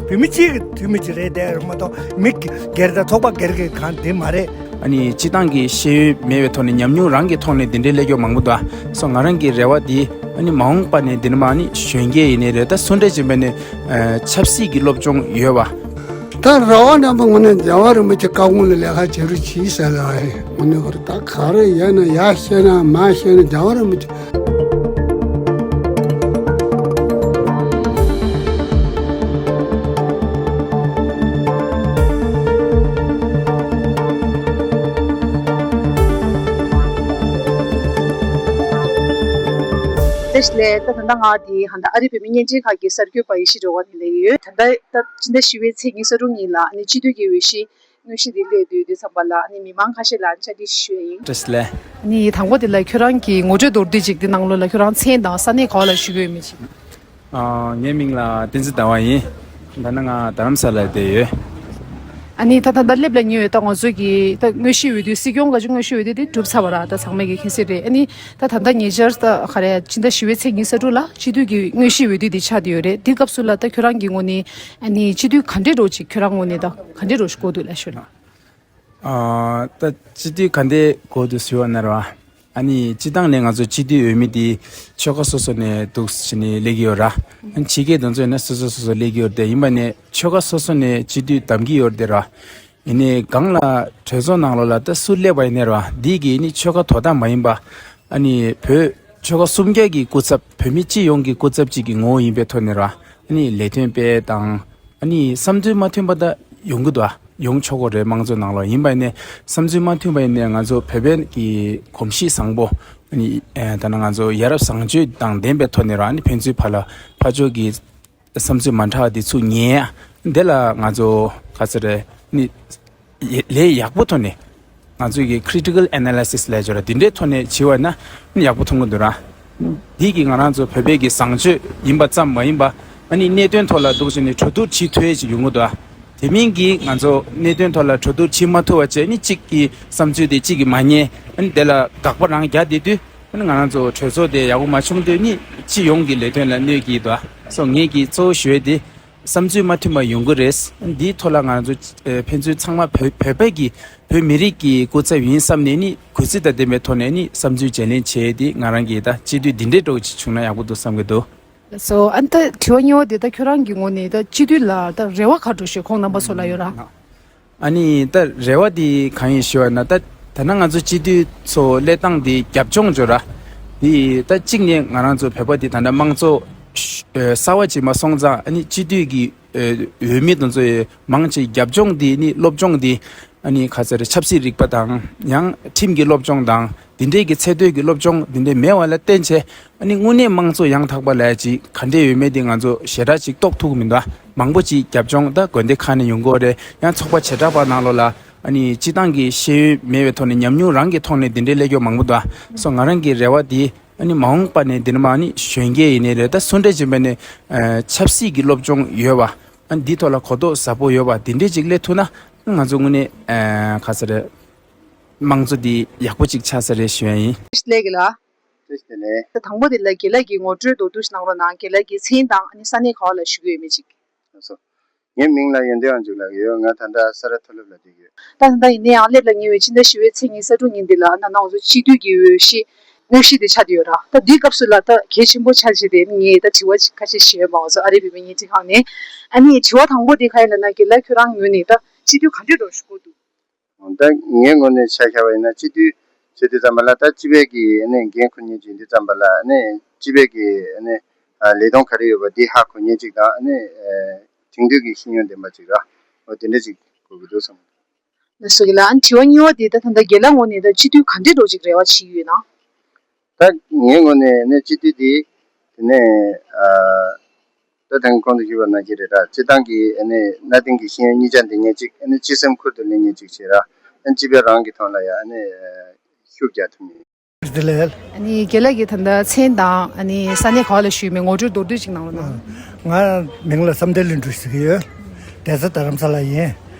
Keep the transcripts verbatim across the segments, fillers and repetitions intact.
བོད་མི་གཅིག་གི་འཐུས་མི་ཅིག་རེད་དེ་རེད་མ་གཏོགས་མི་སྒེར་དང་ཚོགས་པ་སྒེར་གྱི་གང་དེ་མ་རེད། ཨ་ནི་སྤྱི་བཏང་གི་ཤེས་ཡོན་མེད་པའི་ཐོག་ནས་ཉམས་མྱོང་རང་གི་ཐོག་ནས་འདི་འདྲའི་སླེབས་ཀྱོག་མང་པོ་འདུག་ཨ། སོ་ང་རང་གི་རེ་བ་འདི་ཨ་ནི་མ་འོངས་པ་ནས་འདི་ནས་མ་ཨ་ནི་གཞོན་སྐྱེས་ཡིན་ནའི་རེད་ད་སུ་འདྲ་ཅིག་ཡིན་པ་ནས་ཨ་ཆབ་སྲིད་ཀྱི་སློབ་སྦྱོང་ཡོད་པ། ད་ར་བ་རྣམ་པ་ངོ་ནས་རྒྱལ་བ་རིན་པོ་ཆེ་བཀའ་དགོངས་ལ་ལས་ཀ་བྱེད་རོགས་གྱིས་ཟེར་ལ་ངོ་ནས་ཁོ་ད་ག་རེ་ཡས་ན་ཡ་བཤད་ན་མ་བཤད་ན་རྒྱལ་བ་རིན་པོ་ཆེ། བཀྲ་ཤིས་བདེ་ལེགས། ད་ད་ལྟ་ང་དེ་ཧན་ད་ཨ་རི་བོད་མི་བརྙན་འཕྲིན་ཁང་གི་གསར་འགོད་པ་ཡེ་ཤེས་སྒྲོལ་དཀར་ནས་སླེབས་ཡོད། ད་ལྟ་ད་སྤྱི་ཟླ་བཞི་པའི་ཚེས་ཉི་ཤུ་རྩ་དྲུག་ཉིན་ལ་ཨ་ནི་སྤྱི་འཐུས་ཀྱི་འོས་གཞི་དངོས་གཞི་དེ་སླེབས་དུས་དུས་ཙམ་པ་ལ་ཨ་ནི་མི་མང་ཁ་ཤས་ལ་བཅར་འདྲི་ཞུས་ཡིན། བཀྲ་ཤིས་བདེ་ལེགས། ཨ་ནི་དང་པོ་དེ་ལ་ཁྱོད་རང་གི་ངོ་སྤྲོད་མདོར་བསྡུས་ཅིག་དེ་ནང་ལོགས་ལ་ཁྱོད་རང་མཚན་དང་ས་གནས་ག་བ་ལ་བཞུགས་ཡོད་མེད་ཅིག་ཨ། ངའི་མིང་ལ་བསྟན་འཛིན་ཟླ་བ་ཡིན། ད་ནི་ང་རྡ་རམ་ས་ལ་བསྡད་ཡོད། ཨ་ནི་ད་ད་ལྟ་སླེབས་ལ་ཉེ་བའི་ད་ང་ཚོ་གི་ད་དངོས་གཞི་འོས་བསྡུ་སྲིད་སྐྱོང་ག་ཅིག་དངོས་གཞི་འོས་བསྡུ་དེ་གྲུབ་ཚར་བ་ར་ད་ཚང་མས་ཀྱི་མཁྱེན་གསལ་རེད། ཨ་ནི་ད་ད་ལྟ་ཉེ་ཆར་ད་ག་རེ་ཕྱི་ཟླ་བཞི་པའི་ཚེས་ཉི་ཤུ་རྩ་དྲུག་ལ་སྤྱི་འཐུས་ཀྱི་དངོས་གཞི་འོས་བསྡུ་དེ་ཆགས་བསྡད་ཡོད་རེད། དེ་སྐབས་སུ་ལ་ད་ཁྱོད་རང་གི་ངོས་ནས་ཨ་ནི་སྤྱི་འཐུས་ག་འདྲས་འགྲོ་ཅིག་ཁྱོད་རང་ངོས་ནས་ད་ག་འདྲས་འགྲོ་ཞིག་དགོས་འདུག་ལབ་ཞུ་ན། ཨ། ད་སྤྱི་འཐུས་ག་འདྲས་དགོས་འདུག་ཟེར་བ་ན་ར། ཨ་ནི་སྤྱི་བཏང་ནས་ང་ཚོ་སྤྱི་འཐུས་འོས་མི་དེ་ཆོལ་ཁ་སོ་སོ་ནས་འདུག་བྱས་ནས་སླེབས་ཀྱི་ཡོད་ར། ཨ་ནི་ཕྱི་རྒྱལ་དེ་ཚོ་ཡིན་ན་སོ་སོ་སོ་སོ་སླེབས་ཀྱི་ཡོད་རེད་དེ། ཡིན་པ་ནས་ཆོལ་ཁ་སོ་སོ་ནས་སྤྱི་འཐུས་བདམས་ཀྱི་ཡོད་རེད་དེ་ར། ཡིན་ནའི་སྒང་ལ་གྲོས་ཚོགས་ནང་ལོགས་ལ་ད་སུ་སླེབས་པ་ཡིན་ནའི་ར། འདི་གི་ནི་ཆོལ་ཁ་དོ་བདག་མ་ཡིན་པ། ཨ་ནི་བོད་ཆོལ་ཁ་གསུམ་ཀ་གི་སྐུ་ཚབ་བོད་མི་སྤྱི་ཡོངས་ཀྱི་སྐུ་ཚབ་ཅིག་གི་ངོ་བོ་ཡིན་པའི་ཐོག་ནས་ར། ཨ་ནི་ལས་དོན་སྤེལ་དང་། ཨ་ནི་བསམ་ཚུལ་མ་མཐུན་པ་ད་ཡོང་གི་འདུག་ཨ། ཡོང་ཆོག་གི་རེད། དམངས་གཙོའི་ནང་ལོགས་ཡིན་པ་ནས་བསམ་ཚུལ་མ་མཐུན་པ་ཡིན་ནའི་ང་ཚོ་བོད་པའི་གི་གོམས་གཤིས་བཟང་པོ། ཨ་ནི་ཨེ་ད་ནི་ང་ཚོ་ཡ་རབས་བཟང་སྤྱོད་དང་ལྡན་པའི་ཐོག་ནས་ར། ཨ་ནི་ཕན་ཚུན་བར་ལ་ཕར་ཕྱོགས་ཀྱི་བསམ་ཚུལ་མ་འདྲ་བ་དེ་ཚུར་ཉན་ཡ། དེ་ལ་ང་ཚོ་ག་ཚོད་རེད། ཨ་ནི་ལས་ཡག་པོ་ཐོག་ནས་ང་ཚོས་ཀྱི་critical analysis ལབ་ཡ་ཅིག་ཡོད་ར། དེ་འདྲའི་ཐོག་ནས་བྱས་པ་ན་ཡག་པོ་མཐོང་གི་འདུག་ར། འདི་གི་ང་རང་ཚོ་བོད་པའི་གི་བཟང་སྤྱོད་ཡིན་པ་ཙམ་མ་ཡིན་པ། ཨ་ནི་གནད་དོན་ཐོག་ལ་འདུག་བྱས་ནས་གྲོས་བསྡུར་བྱེད་ཐུབ་ཡ་ཅིག་ཡོང་གི་འདུག་ཨ། དེ་མིན་གྱི་ང་ཚོ་གནད་དོན་ཐོག་ལ་གྲོས་བསྡུར་བྱེད་མ་ཐུབ་པ་བྱས་ནས་གཅིག་གི་བསམ་ཚུལ་དེ་གཅིག་གིས་མ་ཉན། ཨ་ནི་དེ་ལ་དགག་པ་རང་རྒྱག་བསྡད་དུས། ཨ་ནི་ང་རང་ཚོ་གྲོས་ཚོགས་དེ་ཡག་པོ་མ་བྱུང་དུས་ནི་སྤྱི་ཡོངས་ཀྱི་ལས་དོན་ལ་གནོད་ཀྱི་འདུག་ཨ། སོ་ངས་ཀྱི་གཙོ་བོ་ཞུ་ཡ་དེ། བསམ་ཚུལ་མ་མཐུན་པ་ཡོང་གི་རེད། འདིའི་ཐོག་ལ་ང་ཚོ་ཨེ་ཕན་ཚུན་ཚང་མ་བོད་བོད་པའི་གི་བོད་མི་རིགས་ཀྱི་སྐུ་ཚབ་ཡིན་བསམ་ནས་ནི་གུས་བརྩི་དང་ལྡན་པའི་ཐོག་ནས་ནི་བསམ་ཚུལ་བརྗེ་ལེན་བྱས་ཏེ་ང་རང་གིས་ད་སྤྱི་འཐུས་འདི་འདྲའི་འགྲོ་ཅིག་བྱུང་ན་ཡག་པོ་འདུག་བསམ་གྱི་འདུག་སོ་ཨ་ནི་ད་དྲི་བ་གཉིས་པ་དེ་ད་ཁྱོད་རང་གི་ངོས་ནས་ད་སྤྱི་འཐུས་ལ་ད་རེ་བ་ག་འདྲ་ཞིག་ཁོང་རྣམ་པ་ཚོ་ལ་ཡོད་ར། ཨ་ནི་ད་རེ་བ་དེ་གང་ཡིན་ཞུ་བ་ན་ད་ད་ནང་ང་ཚོ་སྤྱི་འཐུས་ཚོ་སླེབས་སྟངས་དེ་རྒྱབ་ལྗོངས་ཅིག་ཡོད་ར། དེ་ད་གཅིག་ནས་ང་རང་ཚོ་བོད་པ་དེ་ད་ལྟ་དམངས་གཙོ་ཤ་ཨ་གསར་བ་ཅིག་མ་སོང་ཙང་ཨ་ནི་སྤྱི་འཐུས་ཀྱི་ཨ་འོས་མི་དེ་ཚོ་ཡི་མང་ཆེ་རྒྱབ་ལྗོངས་དེ་ནི་སློབ་སྦྱོང་དེ་ཨ་ནི་ག་ཚོད་རེད། ཆབ་སྲིད་རིག་པ་དང་ཡང་ཁྲིམས་ཀྱི་སློབ་སྦྱོང་དང་དེ་འདྲའི་གི་ཚད་མཐོའི་གི་སློབ་སྦྱོང་དེ་འདྲའི་མེད་པ་ལ་བརྟེན་བྱས། ཨ་ནི་དངོས་གནས་དམངས་གཙོ་ཡང་དག་པ་ལབ་ཡ་ཅིག་ག་འདྲས་ཡོད་མེད་དེ་ང་ཚོ་ཞེ་དྲག་ཅིག་རྟོགས་ཐུབ་ཀྱི་མི་འདུག་ཨ། མང་པོ་ཅིག་རྒྱབ་ལྗོངས་ད་དགོན་སྡེ་ཁག་ནས་ཡོང་གི་ཡོད་རེད། ཡང་ཚོགས་པ་བྱེ་བྲག་པ་ནང་ལོགས་ལ་ཨ་ནི་སྤྱི་བཏང་གི་ཤེས་ཡོན་མེད་པའི་ཐོག་ནས་ཉམས་མྱོང་རང་གི་ཐོག་ནས་དེ་འདྲའི་སླེབས་ཀྱོག་མང་པོ་འདུག་ཨ། སོ་ང་རང་གི་རེ་བ་དེ་ཨ་ནི་མ་འོངས་པ་ནས་འདི་ནས་མར་ཨ་ནི་གཞོན་སྐྱེས་ཡིན་ནའི་རེད། ད་སུ་འདྲ་ཅིག་ཡིན་པ་ནས་ཨ་ཆབ་སྲིད་ཀྱི་སློབ་སྦྱོང་ཡོད་པ། ཨ་ནི་འདི་ཐོག་ལ་གོ་རྟོགས་ཟབ་པོ་ཡོད་པ་དེ་འདྲས་ཅིག་སླེབས་ཐུབ་ན་ང་ཚོ་དངོས་གནས་ཨ་ག་ཚོད་རེད། དམངས་གཙོ་འདི་ཡག་པོ་ཅིག་ཆགས་ས་རེད་ཞུ་ཡ་ཡིན། ལགས་ཀྱི་ལ། བཀྲ་ཤིས་བདེ་ལེགས། ད་དང་པོ་དེ་ལ་རྒན་ལགས་ཀྱིས་ངོ་སྤྲོད་མདོར་བསྡུས་ཤིག་གནང་རོགས་གནང་། རྒན་ལགས་ཀྱི་མཚན་དང་ཨ་ནི་ས་གནས་ག་བ་ལ་བཞུགས་ཡོད་མེད་ཅིག་ལགས་སོ། ངའི་མིང་ལ་ཡོན་ཏན་དབང་ཕྱུག་ལབ་ཀྱི་ཡོད། ང་ད་ལྟ་ས་རཱ་མཐོ་སློབ་ལ་བསྡད་ཀྱི་ཡོད། ད་ད་ལྟ་ཡིན་ན་ཡང་སླེབས་ལ་ཉེ་བའི་ཕྱི་ཟླ་བཞི་པའི་ཚེས་ཉི་ཤུ་རྩ་དྲུག་ཉིན་འདི་ལ་ད་ནང་ང་ཚོ་སྤྱི་འཐུས་ཀྱི་འོས་གཞི་དངོས་གཞི་དེ་ཆགས་བསྡད་ཡོད་ར། ད་འདིའི་སྐབས་སུ་ལ་ད་གལ་ཆེན་པོ་ཆགས་བྱས་ཏེ་ངས་ད་དྲི་བ་ཁ་ཤས་ཞུས་ཡོད་པ། ང་ཚོ་ཨ་རིའི་བོད་མི་བརྙན་འཕྲིན་ཁང་ནས། ཨ་ནི་དྲི་བ་དང་པོ་དེ་ག་ཡིན་ལབ་ན་རྒན་ལགས་ཁྱོད་རང་ངོས་ནས་ད་སྤྱི་འཐུས་ག་འདྲས་འདྲ་ཞིག་དགོས་འདུག་ད་ངའི་ངོས་ནས་ཆ་བཞག་པ་ཡིན་ན་སྤྱི་འཐུས་བྱེད་དུས་ཙམ་པ་ལ་ད་སྤྱི་པའི་གི་ཨ་ནི་འགན་འཁུར་མཁན་ཅིག་ཡིན་དུས་ཙམ་པ་ལ་ཨ་ནི་སྤྱི་པའི་གི་ཨ་ནི་ལས་དོན་ག་རེ་ཡོད་པ་འདི་ཧ་གོ་མཁན་ཅིག་དང་། ཨ་ནི་དེང་དུས་ཀྱི་ཤེས་ཡོན་ལྡན་པ་ཅིག་ར། འོ་དེ་འདྲ་ཅིག་དགོས་ཀྱི་འདུག་བསམ། ལགས་སོ། རྒན་ལགས། ཨ་ནི་དྲི་བ་གཉིས་པ་དེ་ད་ད་ལྟ་རྒན་ལགས་ངོས་ནས་ད་སྤྱི་འཐུས་ག་འདྲས་འདྲ་ཅིག་རེ་བ་བྱེད་ཀྱི་ཡོད་ན། ད་ངའི་ངོས་ནས་ནི་སྤྱི་འཐུས་འདི་དེ་ནས་ཨ་ད་དང་གོང་དུ་ཞུས་པ་ནང་བཞིན་རེད་ད། སྤྱི་བཏང་གི་ཨ་ནི་གནའ་དེང་གི་ཤེས་ཡོན་གཉིས་ཆ་འདི་ཉན་ཅིག་ཨ་ནི་སྤྱི་སེམས་ཁུར་དུ་ལེན་ཉན་ཅིག་བྱེད་ར། ཨ་ནི་སྤྱི་པའི་རང་གི་ཐོག་ལ་ཡང་ཨ་ནི་ཤུགས་རྒྱག་ཐུབ་མིན། བདེ་ལེགས། ཨ་ནི་རྒན་ལགས་ཀྱི་ད་ལྟ་མཚན་དང་ཨ་ནི་ས་གནས་ག་བ་ལ་བཞུགས་མིན་ངོ་སྤྲོད་མདོར་བསྡུས་ཅིག་གནང་རོགས་གནང་། ང་མིང་ལ་བསམ་གཏན་ལྷུན་གྲུབ་ཟེར་གྱི་ཡོད། བསྡད་ས་རྡ་རམ་ས་ལ་ཡིན།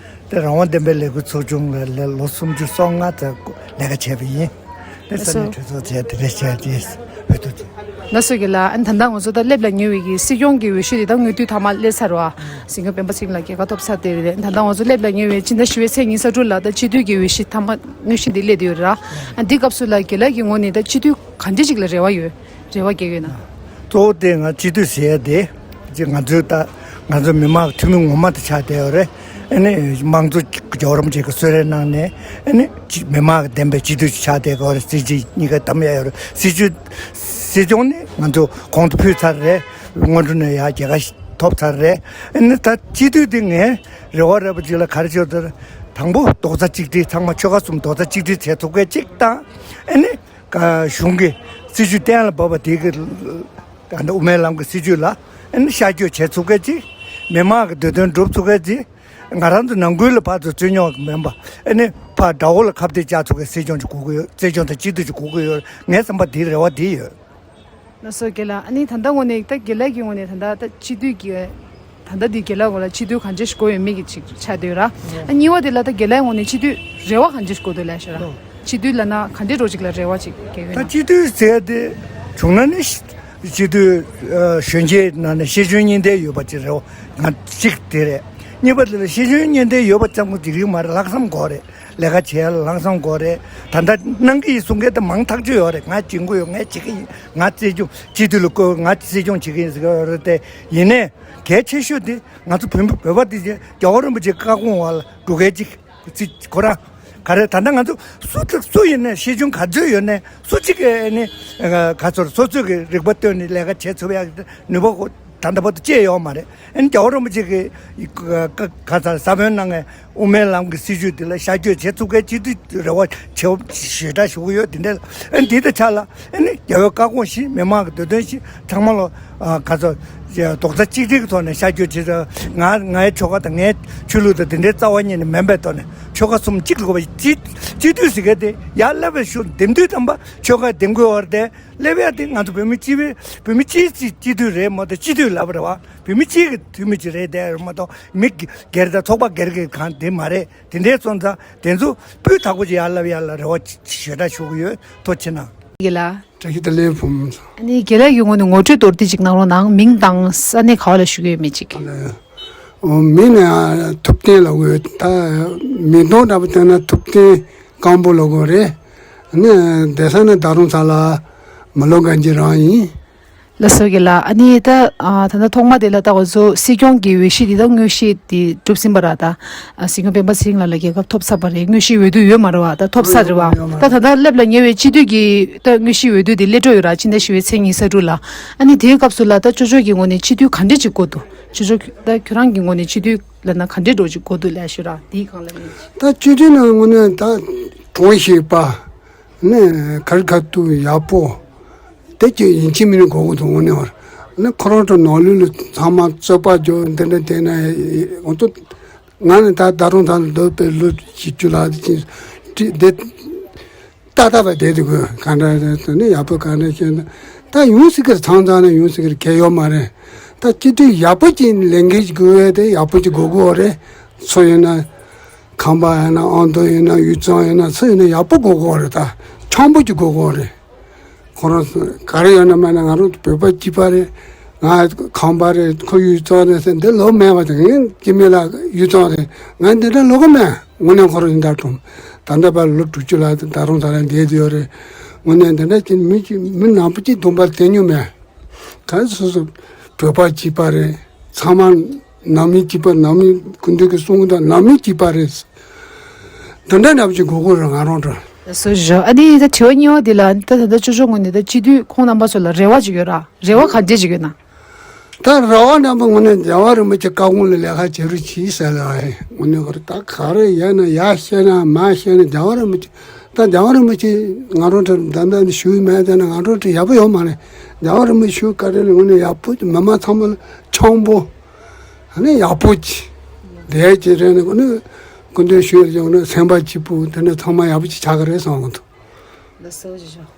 དེ་རང་དབང་བདེན་པའི་ལས་འགུལ་ཚོགས་ཆུང་ལ་ལོ་སུམ་ཅུ་སོ་ལྔ་ཙམ་ལས་ཀ་བྱས་པ་ཡིན། དེ་ས་གནས་གྲོས་ཚོགས་བྱས་དེ་འདྲ་བྱས་རྗེས་འོས་བསྡུ་བྱས། ལགས་སོ་རྒན་ལགས། ཨ་ནི་ད་ལྟ་ང་ཚོ་ད་སླེབས་ལ་ཉེ་བའི་གི་སྲིད་སྐྱོང་གི་འོས་གཞི་དེ་ད་དངོས་བསྡུ་མཐའ་མ་སླེབས་ཚར་བ། སྲིད་སྐྱོང་སྤེན་པ་ཚེ་རིང་ལགས་རྒྱལ་ཁ་ཐོབ་ཚར་དེ་རེད། ད་ལྟ་ང་ཚོ་སླེབས་ལ་ཉེ་བའི་སྤྱི་ཟླ་བཞི་པའི་ཚེས་ཉི་ཤུ་རྩ་དྲུག་ལ་ད་སྤྱི་འཐུས་ཀྱི་འོས་གཞི་མཐའ་མ་དངོས་གཞི་འདི་སླེབས་བསྡད་ཡོད་རེད། ཨ་འདི་སྐབས་སུ་ལ་རྒན་ལགས་ཀྱི་ངོས་ནས་ད་སྤྱི་འཐུས་ག་འདྲ་ཅིག་ལ་རེ་བ་ཡོད། རེ་བ་བསྐྱེད་ཡོད་ན། གཙོ་བོ་དེ་ང་སྤྱི་འཐུས་ཟེར་ཡ་དེ་ཅིག་ང་ཚོའི་ད་ང་ཚོ་མི་མང་གི་འཐུས་མི་ངོ་མ་དེ་ཆགས་བསྡད་ཡོད་རེད། ཨ་ནི་དམངས་གཙོ་རྒྱལ་བ་རིན་པོ་ཆེ་གི་གསོལ་རས་གནང་ནས་ཨ་ནི་ཅིག་མི་མང་གི་འདེམས་པའི་སྤྱི་འཐུས་ཆགས་བསྡད་ཡོད་རེད། སྲིད་སྤྱི་གཉིས་ཀ་འདེམས་ཡ་ཡོད་རེད། སྲིད་སྤྱི་སྲིད་སྐྱོང་ནི་ང་ཚོ་གོང་དུ་ཕུལ་ཚར་རེད། སྔོན་འགྲོ་ནས་ཡ་རྒྱལ་ཁ་ཐོབ་ཚར་རེད། ཨ་ནི་ད་སྤྱི་འཐུས་དེ་ངས་རེ་བ་རེ་བ་ཅིག་ལ་ག་རེ་བྱེད་དགོས་དང་པོ་རྡོག་རྩ་གཅིག་སྒྲིལ། ཚང་མ་ཆོལ་ཁ་གསུམ་རྡོག་རྩ་གཅིག་སྒྲིལ་བྱེད་ཐུབ་མཁན་གཅིག་དང་། ཨ་ནི་ག་གཞུང་གི་སྲིད་ཇུས་གཏན་ལ་ཕབ་པ་དེ་གི་ད་ནི་དབུ་མའི་ལམ་གྱི་སྲིད་ཇུས་ལ་ཨ་ནི་ཤར་བསྐྱོད་བྱེད་ཚུགས་མཁན་ཅིག་མི་མང་གི་འདོད་དོན་སྒྲུབ་ཚུགས་མཁན་ཅིག་ང་རང་ཚོ་ནང་ཁུལ་ལ་ཕར་ཚུར་རྩོད་རྙོག་མིན་པ། ཨ་ནི་ཕར་དགྲ་བོ་ལ་ཁ་གཏད་བཅག་ཚུགས་མཁན་སྲིད་སྐྱོང་ཅིག་དགོས་ཀྱི་ཡོད། སྲིད་སྐྱོང་དང་སྤྱི་འཐུས་ཅིག་དགོས་ཀྱི་ཡོད། ངའི་བསམ་པ་དེའི་རེ་བ་དེ་ཡོད། ལགས་སོ་རྒན་ལགས། ཨ་ནི་ད་ལྟ་ངོས་ནས་ད་རྒན་ལགས་ཀྱི་ངོས་ནས་ད་ལྟ་ད་སྤྱི་འཐུས་ཀྱི་ད་ལྟ་འདི་རྒན་ལགས་ངོས་ལ་སྤྱི་འཐུས་གང་ཅི་ཞིག་དགོས་ཡོད་མེད་ཀྱི་ཅིག་ཆགས་བསྡད་ཡོད་ར། ཨ་གཉིས་པ་དེ་ལ་ད་རྒན་ལགས་ངོས་ནས་སྤྱི་འཐུས་རེ་བ་གང་ཅི་ཞིག་དགོས་འདུག་ལབ་ཤག་ར། སྤྱི་འཐུས་ལབ་ན་ག་འདྲའི་འདྲ་ཅིག་ལ་རེ་བ་ཅིག་བསྐྱེད་ཡོད་ན། ད་སྤྱི་འཐུས་ཟེར་དེ་བྱུང་ན་ནི་སྤྱི་འཐུས་གཞོན་སྐྱེས་ནང་ནས་ཤེས་འཇོན་གཉིས་ལྡན་ཡོད་པ་ཅིག་རེ་བ་ང་གཅིག་དེ་རེད། གཉིས་པ་དེ་ལ་ཤེས་འཇོན་གཉིས་ལྡན་ཡོད་པ་ཙམ་གྱིས་འགྲིག་གི་མ་རེད། ལྷག་བསམ་དགོས་རེད། ལས་ཀ་བྱེད་ཡ་ལ་ལྷག་བསམ་དགོས་རེད། ད་ལྟ་གནང་གི་ཡིན་གསུང་མཁན་དེ་མང་ཐག་ཆོད་ཡོད་རེད། ང་བྱེད་དགོས་ཡོད། ང་བྱེད་ཀྱི་ཡིན། ང་སྲིད་སྐྱོང་སྤྱི་འཐུས་ལ་བསྐོས། ང་སྲིད་སྐྱོང་བྱེད་ཀྱི་ཡིན་ཟེར་གྱི་ཡོད་རེད་དེ། ཡིན་ནའི་གལ་ཆེ་ཤོས་དེ་ང་ཚོ་བོད་མི་བོད་པ་དེ་རྒྱལ་བ་རིན་པོ་ཆེ་བཀའ་དགོངས་འོག་ལ་འགྲོ་མཁན་ཅིག་ཅིག་ཁོ་རང་ག་རེ་ད་ལྟ་ང་ཚོ་སུ་དང་སུ་ཡིན་ནའི་ཤེས་འཇོན་ག་ཚོད་ཡོད་ནའི་སུ་གཅིག་གིས་ནི་ག་ཚོད་སོ་སོ་གི་རིག་པ་བཏོན་ནས་ལས་ཀ་བྱེད་ཐུབ་ཡག་ནུས་པ་ད་ལྟ་བར་དུ་སྐྱེས་ཡོད་མ་རེད། ཨ་ནི་རྒྱལ་བ་རིན་པོ་ཆེ་གི་ག་ས་ས་བོན་གནང་བའི་དབུ་མའི་ལམ་གྱི་སྲིད་བྱུས་འདི་ལ་ཤར་བསྐྱོད་བྱེད་ཐུབ་མཁན་སྤྱི་འཐུས་རེ་བ་ཆེ་བ་ཞེ་དྲག་ཞུ་གི་ཡོད། དེ་འདྲ་ཨ་ནི་འདི་དང་ཆ་ལ་ཨ་ནི་རྒྱལ་བའི་བཀའ་དགོངས་བཞིན་མི་མང་གི་འདོད་དོན་བཞིན་ཚང་མ་ལ་ག་ཚོད་རྡོག་རྩ་གཅིག་སྒྲིལ་གྱི་ཐོག་ནས་ཤར་བསྐྱོད་བྱེད། ང་ངའི་ཆོལ་ཁ་དང་ངའི་ཆོས་ལུགས་དང་དེ་འདྲའི་རྩ་བ་ཉིད་ནས་མིན་པའི་ཐོག་ནས་ཆོལ་ཁ་གསུམ་གཅིག་ལ་དགོས་པ་སྤྱི་སྤྱི་འཐུས་ཟེར་མཁན་དེ་ཡར་སླེབས་པའི་ཤུགས་འདེམས་དུས་ཙམ་པ་ཆོལ་ཁ་འདེམས་དགོས་བར་དེ། སླེབས་ཡ་དེ་ང་ཚོ་བོད་མི་སྤྱི་པའི་བོད་མི་སྤྱིའི་སྤྱི་སྤྱི་འཐུས་རེད་མ་གཏོགས། སྤྱི་འཐུས་ལབ་རེད་བ། བོད་མི་སྤྱིའི་གི་འཐུས་མི་ཅིག་རེད་དེ་རེད་མ་གཏོགས། མི་སྒེར་དང་ཚོགས་པ་སྒེར་གྱི་གང་དེ་མ་རེད། དེ་འདྲའི་སོང་ཙང་དེ་ཚོ་སྤུས་དག་པོ་ཅིག་ཡར་ལབ་ཡ་ལ་རེ་བ་ཞེ་དྲག་ཞུ་གི་ཡོད། ཐུགས་རྗེ་གནང་། དགེ་ལགས། བཀྲ་ཤིས་བདེ་ལེགས་བུ་མོ། ཨ་ནི་དགེ་ལགས་ཀྱི་ངོས་ནས་ངོ་སྤྲོད་མདོར་བསྡུས་ཅིག་གནང་རོགས་གནང་། མིང་དང་ས་གནས་ག་བ་ལ་བཞུགས་ཡོད་མེད་ཅིག་ཨོ། མིང་ནི་ཐུབ་བསྟན་ལབ་ཀྱི་ཡོད། ད་མིང་ཐོག་འདྲ་པོ་བལྟས་ན་ཐུབ་བསྟན་སྐམ་པོ་ལབ་ཀྱི་ཡོད་རེད། ཨ་ནི་བསྡད་ས་ནི་ད་རུང་ས་ལ་མི་ལོ་གན་རྐྱལ་རང་ཡིན། ལགས་སོ་དགེ་ལགས། ཨ་ནི་ད་ཨ་ད་ལྟ་ཐོག་མ་དེ་ལ་ད་ང་ཚོ་སྲིད་སྐྱོང་གི་འོས་གཞི་འདི་ད་དངོས་གཞི་འདི་གྲུབ་ཟིན་པ་ར། ད་ཨ་སྲིད་སྐྱོང་སྤེན་པ་ཚེ་རིང་ལགས་ལ་རྒྱལ་ཁ་ཐོབ་ཚར་བ་རེད། དངོས་གཞི་འོས་བསྡུ་ཡོད་མ་རེད་བ། ད་ཐོབ་ཚར་རེད་བ། ད་ད་ལྟ་སླེབས་ལ་ཉེ་བའི་སྤྱི་འཐུས་ཀྱི་ད་དངོས་གཞི་འོས་བསྡུ་འདི་སླེབས་འགྲོ་ཡོད་ར། ཕྱི་ཟླ་བཞི་པའི་ཚེས་ཉི་ཤུ་རྩ་དྲུག་ལ། ཨ་ནི་དེའི་སྐབས་སུ་ལ་ད་ཅོ་ཅོ་གི་ངོས་ནས་སྤྱི་འཐུས་ག་འདྲས་ཅིག་དགོས་འདུག་ཅོ་ཅོ་ད་ཁྱོད་རང་གི་ངོས་ནས་སྤྱི་འཐུས་ལབ་ན་ག་འདྲས་འདྲ་ཅིག་དགོས་འདུག་ལབ་ཤོད་ར། དེའི་སྒང་ལ་ངས། ད་སྤྱི་འཐུས་ནང་ངོས་ནས་ད་གྲོང་ཞིག་པ། ནས་གར་ཁ་ཐུག་ཡག་པོ། དེ་ཀྱི་ཡིན་གཅིག་མིན་གཅིག་དགོས་ཀྱི་འདུག་དངོས་གནས་བར། ནས་ཁོ་རང་ཚོ་ནང་ལུགས་ལ་ཚང་མ་རྩོད་པ་རྒྱོབ་འདི་འདྲ་བསྡད་ན། ང་ཚོ་ང་ནི་ད་ད་རུང་ད་འདོད་པའི་ལོ་བཞི་བཅུ་ལྷག་དེ་ཅིག་འདི་ཏག་ཏག་བ་བསྡད་དུས་ག་འདྲ་རེད་ཟེར་ནས་ཡག་པོ་ག་འདྲ་བཤད་ན། ད་ཡོང་སྲིད་ཀྱི་རེད། ཚང་ཚང་ནས་ཡོང་སྲིད་ཀྱི་རེད། གལ་ཡོད་མ་རེད། ད་སྤྱི་འཐུས་ཡག་པོ་ཅིག་ལས་འགན་ཞིག་དགོས་པ་དེ་ཡག་པོ་ཅིག་དགོས་ཀྱི་ཡོད་རེད། སུ་ཡིན་ན། ཁམས་པ་ཡིན་ན། ཨ་མདོ་ཡིན་ན། དབུས་གཙང་ཡིན་ན། སུ་ཡིན་ན་ཡག་པོ་དགོས་ཀྱི་ཡོད་རེད། ད་འཆམ་པོ་ཅིག་དགོས་ཀྱི་ཡོད་རེད། ཁོ་རང་ག་རེ་ཡོད་ན་མེད་ན་ང་རང་བོད་པ་གཅིག་པ་རེད། ང་ཁམས་པ་རེད། ཁོ་དབུས་གཙང་རེད་ཟེར་འདི་ལོ་མེད་པ་དང་། ངས་སྐྱེ་དམན་ལ་དབུས་གཙང་རེད། ང་འདི་འདྲ་ལོ་ག་མེད། དངོས་གནས་ཁོ་རང་ཡིན་ད་དྲུང་ད་ལྟ་བར་ལོ་དྲུག་ཅུ་ལ་ད་རུང་ད་རང་བསྡད་ཡོད་རེད། དངོས་གནས་འདི་འདྲ་ཅིག་མི་ཅིག་མི་ནག་པོ་ཅིག་གདོང་པ་བསྟན་མྱོང་མེད། ག་རེ་སོ་སོ་བོད་པ་གཅིག་པ་རེད། ཚང་མ་ནང་མི་གཅིག་པ། ནང་མི་སྐུ་མདུན་གྱི་གསུང་དང་ནང་མི་གཅིག་པ་རེད། འདི་འདྲ་འདྲ་པོ་ཅིག་དགོས་ཀྱི་རེད་ང་རང་ཚོར། སོ་བཞི། ཨ་ནི་ད་དྲི་བ་གཉིས་པ་འདི་ལ་ད་ད་ལྟ་ཅོ་ཅོ་ངོས་ནས་ད་སྤྱི་འཐུས་ཁོང་རྣམ་པ་ཚོ་ལ་རེ་བ་ཅིག་ཡོད་ར། རེ་བ་ག་འདྲས་ཅིག་ཡོད་ན། ད་རེ་བ་འདྲ་པོ་ངོས་ནས་རྒྱལ་བ་རིན་པོ་ཆེ་བཀའ་དགོངས་ལ་ལས་ཀ་བྱེད་རོགས་གྱིས་ཟེར་ལབ་པ་ཡིན། དངོས་གནས་ཁོ་རང་ད་ག་རེ་ཡིན་ན་ཡར་བཤད་ན་མར་བཤད་ན་རྒྱལ་བ་རིན་པོ་ཆེ། ད་རྒྱལ་བ་རིན་པོ་ཆེ་ང་རང་ཚོར་ད་ལྟ་ནས་ཞུ་ཡི་མེད་ཟེར་ན་ང་རང་ཚོར་ཡག་པོ་ཡོད་མ་རེད། རྒྱལ་བ་རིན་པོ་ཆེ་ཞུ་ག་རེ་ལ་ངོས་ནས་ཡག་པོ། མི་མང་ཚང་མ་ལ་འཆམ་པོ། ཨ་ནི་ཡག་པོ་ཅིག་བསྡད་ཀྱི་རེད། ནི་ཨ་ནི་སྐུ་མདུན་ཞུ་ཡག་ནི་སེམས་པ་སྐྱིད་པོ་དེ་འདྲ་ཚང་མ་ཡག་པོ་ཅིག་ཆགས་ཀྱི་རེད་བསམ་གྱི་འདུག་ལགས་སོ། ཅོ་ཅོ།